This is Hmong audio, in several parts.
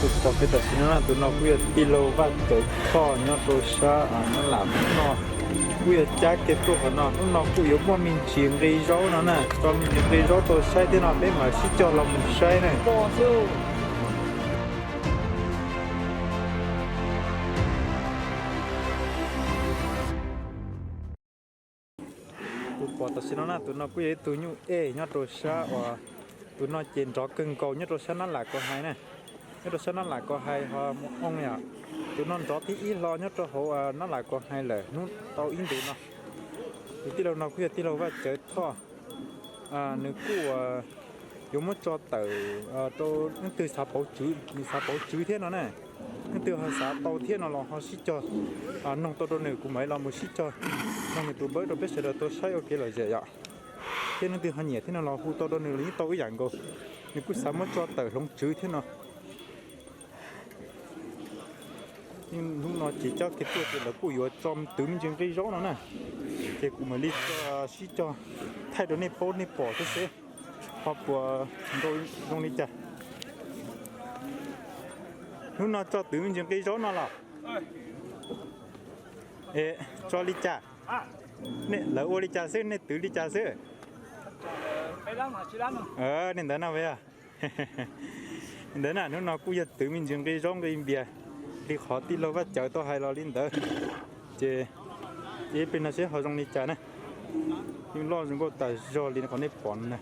Tso peb tam sim no na, tus no kuj yog tij laug Vaj Cawv Thoj nyob rau sab Nab Lam no, kuj yog cab kiag tuaj qhov no. Hnub no kuj yuav muaj me ntsis nqi zaub no na, tso me ntsis nqi zaub rau saib thiab no peb mam sib cog los mus saib na. Kuv pom tam sim no na, tus no kuj yog ib tug nyuj ej nyob rau sab uas, tus no ces nrov kawg nkaus nyob rau sab Nab Lam Kaus Hais na. Nyob rau sab Nab Lam Kaus Hais ho mus oo yom. Tus no nrov thib ib hlo nyob rau hauv Nab Lam Kaus Hais lawm hnub tau ib ntus no. Tus tij laug no kuj yog tij laug Vaj Cawv Thoj. Nws kuj yuav muab tso tawm rau leej twg xav pauv tswv, nws xav pauv tswv thiab no na, leej twg ho xav tau thiab no los ho sib cog noog tau rau nws, kuv mam li los mus sib cog noog nws tus npawb rau peb sawv daws tau saib ua kev lom zem yom. Thiab leej twg ho nyiam thiab no los hu tau rau nws los yeej tau ib yam nkaus. Nws kuj xav muab tso tawm hloov tswv thiab no. Yeej hnub no ces cab kiag tuaj ces lawv kuj yuav tso twv me ntsis nqi zaub no na, ces kuv mam li tso sib cog thaij rau nej paub nej pom thiab seb ho puas zoo li cas. Hnub no tso twv me ntsis nqi zaub no los? Tso li cas? Lawv ua li cas xwb, nej twv li cas xwb? Li ntawd no puas yog? Li ntawd na, hnub no kuj yog twv me ntsis nqi zaub nqi npias li qhov tij laug Vaj Cawv tau hais los li ntawd. Ces ib pliag no seb ho zoo li cas na. Yeej loj zoo nkauj tas zog li qhov nej pom no na.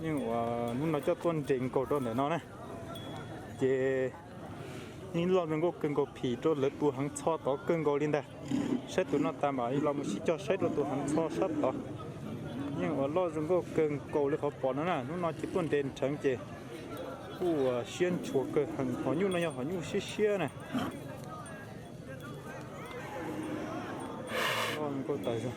Yeej ua hnub no coj tuaj nres nkaus rau ntawm no na. Ces yeej loj zoo nkauj kawg nkaus phim rau lawv tus heev txho tod kawg nkaus li ntag. Saib tus no tas mam los mus sib cog saib rau tus heev txho sab tod. Yeej ua loj zoo nkauj kawg nkaus li qhov pom no na, hnub no ces tuaj nres nrheev ces kuj siab ntshua kawg heev, hom nyuj no yog hom nyuj siab siab na. Loj zoo nkauj tas zog.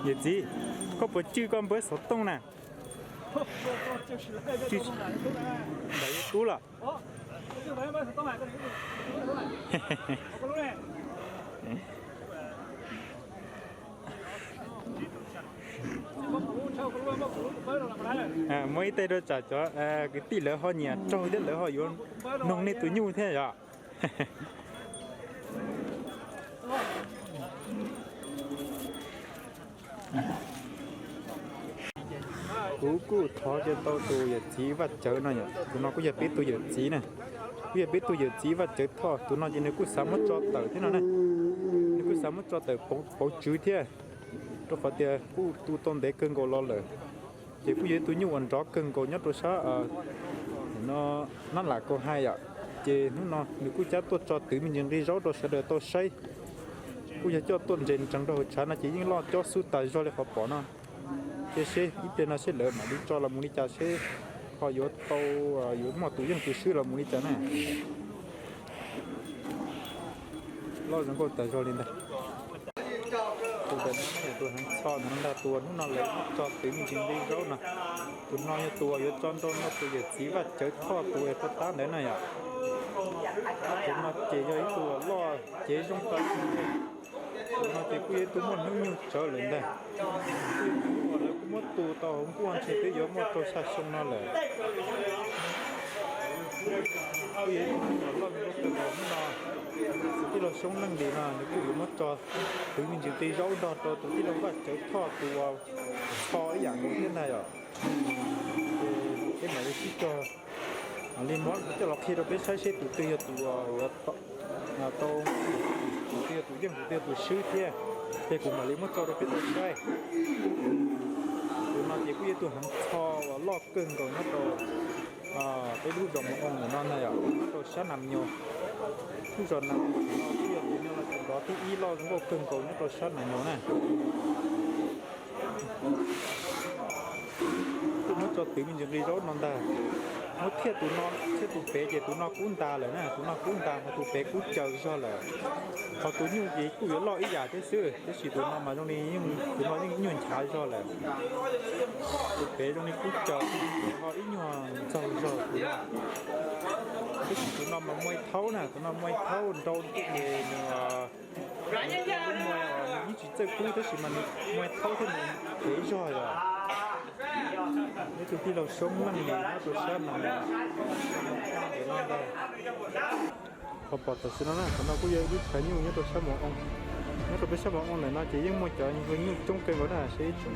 Yawm txiv, koj puas cwj koj npawb xov tooj na? Ntawm YouTube los? Muab ib teg rau tsam cov kwv tij lawv ho nyiam raug thiab lawv ho yuav noog nej tus nyuj thiab yom. Kuv kuj thov kiag tau tus yawm txiv Vaj Cawv no yom, tus no kuj yog peb tug yawm txiv na, kuj yog peb tug yawm txiv Vaj Cawv Thoj, tus no ces nws kuj xav muab tso tawm thiab no na, nws kuj xav muab tso tawm pauv tswv thiab, rau qhov tias kuj tu tau ntev kawg nkaus los lawm. Ces kuj yog ib tug nyuj uas nrov kawg nkaus nyob rau sab no, Nab Lam Kaus Hais yom. Ces hnub no nws kuj cab tuaj tso twv me ntsis nqi zaub rau sawv daws tau saib. Kuj yog coj tuaj nres nreev rau hauv tshav no ces yeej loj cob xub tas zog li qhov pom no. Ces seb ib pliag no seb lawv mam li tso los mus li cas, seb ho yuav tau, yuav muaj tus yeej tus swb los mus li cas na. Loj zoo nkauj tas zog li ntag. Tus ntawm no yog tus heev txho ntawm no ntag, tus uas hnub no lawv tso twv me ntsis nqi zaub no. Tus no yog tus uas yuav tso nrau nrog tus yawm txiv Vaj Cawv Thoj tus uas pov tab ntawd na yom. Tus no ces yog ib tug uas loj cev zoo tas. Tus no ces kuj yog ib tug muaj hnub nyoog tsawv lawm ntag. Lawv kuj muab tu tau hauv nkuaj ntshe twb yuav muaj rau xya xyoo no lawm. Kuj yog ib tug nyuj uas loj zoo nkauj kawg nkaus hnub no. Tij laug Xyoob Leej Lis no nws kuj yuav muab tso twv me ntsis nqi zaub nrog rau tus tij laug Vaj Cawv Thoj tus uas txho ib yam nkaus thiab ntag yom. Peb mam li sib cog, mam li muab coj los qhia rau peb saib seb tus twg yog tus uas yuav tau, tus twg yog tus yeej, tus twg yog tus swb thiab. Ces kuv mam li muab tso rau peb tau saib. Tus no ces kuj yog tus heev txho uas loj kawg nkaus nyob rau peb lub zos Mus Oo ntawm no ntag yom, nyob rau sab Nas Nyos. Lub zos Nas Nyos no kuj yog tus nyuj loj nrov thib ib loj zoo nkauj kawg nkaus nyob rau sab Nas Nyos na. Kuj muab tso twv me ntsis nqi zaub no ntag. Muab thiaj tus no thiab tus pem ces tus no kub ntas lawm na, tus no kub ntas ho tus pem kub caws zog lawm. Ho tus nyuj ces kuj yuav loj ib yam thiab xwb, tab sis tus no mas zoo li, tus no yeej nyuaj nchav zog lawm. Tus pem zoo li kub caws, ho ib nyuag ntxaug zog tus no. Tab sis tus no mas muaj ib thaub na, tus no muaj ib thaub nrau ces nws, nws ib Tsis txawj kub tab sis mas nws muaj thaub thiab nws phem zog yom. Ib tug tij laug Soob Meej Lis nyob rau sab mas ntawm no ntag. Qhov pom tam sim no na, qhov no kuj yog ib lub tshav nyuj nyob rau sab Mos Oo. Nyob rau peb sab Mos Oo ntawm no ces yeej muaj cov nyuj coob kawg nkaus na, saib ib tsoom,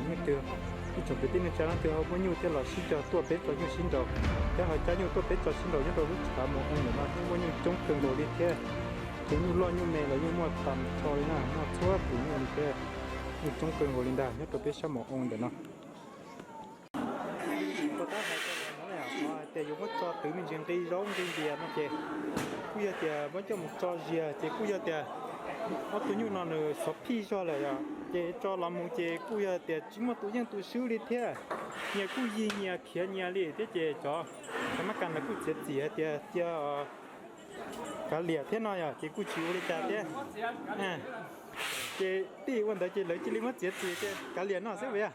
ib tsoom kwv tij neej tsa leej twg ho muaj nyuj thiab los sib cog tuaj peb tso nyuj sib nraus, thiab ho cab nyuj tuaj peb tso sib nraus nyob rau lub tshav Mos Oo ntawm no yeej muaj nyuj coob kawg nkaus li thiab. Ces nyuj loj nyuj me los yeej muaj tag nrho li na, muaj txhua tus nyuj li thiab. Nyuj coob kawg nkaus li ntag nyob rau peb sab Mos Oo ntawm no. Kuv tab hais rau lawv no hais tias yuav muab tso twv me ntsis nqi zaub nqi npias no ces kuj yog tias muab coj mus tso zias ces kuj yog tias ob tug nyuj no nws xov phij zog lawm yom, ces tso los mus ces kuj yog tias tsis muaj tus yeej tus swb li thiab. Nyias kuj yig nyias khiav nyias li thiab ces cov, cov mab kas ntawd kuj txiav txim hais tias cia kav liam thiab no yom, ces kuj tsis ua li cas thiab. Ces tij ua ntawd ces lawv cia li muab txiav txim tias kav liam no xwb puas yog?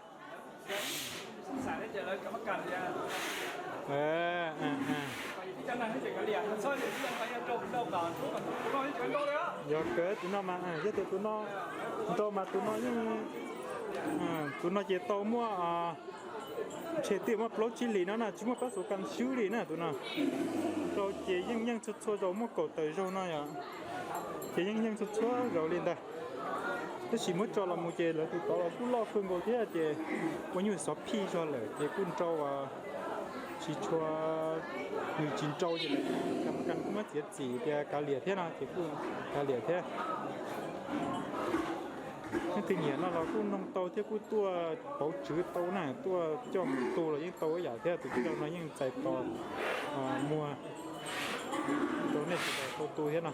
Yog kawg, tus no mas yog tias tus no nrau mas tus no yeej, tus no ces tau muaj ntshe twb muaj plaub tsib hlis no na, tsis muaj pab xu kas swb li na tus no. Nrau ces yeej yeej txhua txhua zaus, muaj kaum tawm zaug no yom, ces yeej yeej txhua txhua zaus li ntag. Tab sis muab tso los mus ces lawv tus tod los kuj loj kawg nkaus thiab ces ua nyuj xov phij zog lawm ces kuj nrau tsis tshua, nws tsis nrau ces lawv tus kas kuj muab txiav txim tias kav liam thiab no ces kuj kav liam thiab. Leej twg nyiam no los kuj noog tau thiab kuj tuaj pauv tswv tau na, tuaj coj mus tu los yeej tau ib yam thiab, tus tij laug no yeej txais tos muag rau nej sawv daws tau tu thiab no.